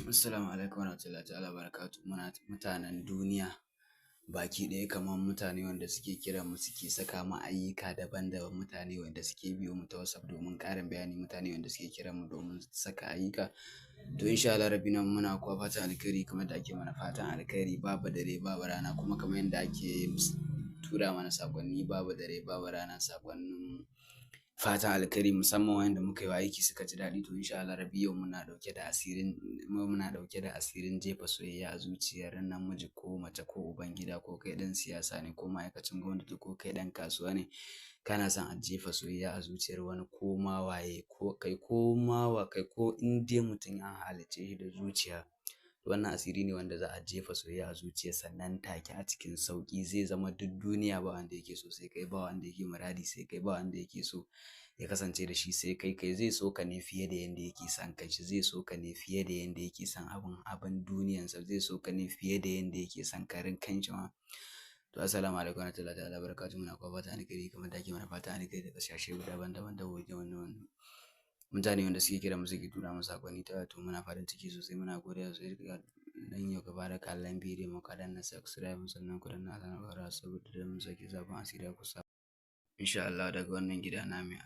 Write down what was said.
Assalamu alaikum warahmatullahi ta'ala barakatuhu. Muna mutanen duniya baki ɗaya, kamar mutane wanda suke kiran mu, suke saka mu ayyuka daban-daban, mutane wanda suke biyo mu ta WhatsApp domin ƙarin bayani, mutane wanda suke kiran mu domin saka ayyuka. To, insha Allah rabbi, nan muna kuwa fatan alkhairi kamar da ake mana fatan alkhairi babu dare babu rana, kuma kamar yadda ake tura mana saƙonni babu dare babu rana, saƙonnin fatan alkhairi, musamman wanda muka yi wa aiki suka ji daɗi. To, insha Allah rabbi, yau muna ɗauke da asirin jefa soyayya a zuciyar namiji ko mace ko ubangida, ko kai ɗan siyasa ne ko ma'aikacin gwamnati ko kai ɗan kasuwa ne, kana son a jefa soyayya a zuciyar wani, ko ma waye, ko kai, ko ma wa kai, ko in dai mutum an halicce shi da zuciya, wannan asiri ne wanda za a jefa soyayya a zuciyarsa nan take a cikin sauƙi. Zai zama duk duniya ba wanda yake so sai kai, ba wanda yake muradi sai kai, ba wanda yake so ya kasance da shi sai kai. Kai zai so ka ne fiye da yanda yake son kanshi, zai so ka ne fiye da yanda yake son abin duniyansa, zai so ka ne fiye da yanda yake son karan kanshi ma. To, assalamu alaikum warahmatullahi ta'ala barakatuhu. Muna kuwa fatan alkhairi kamar da ake mana fatan alkhairi da ƙasashe daban-daban da waje. Wannan mutane wanda suke kira mu, suke tura mu saƙonni ta, to muna farin ciki sosai, muna godiya sosai. Dan yau ka fara kallon bidiyon mu, ka danna subscribe, sannan ku danna alamar ƙararrawa, saboda da mun saki sabon asiri ku sa insha Allah daga wannan gida na mai.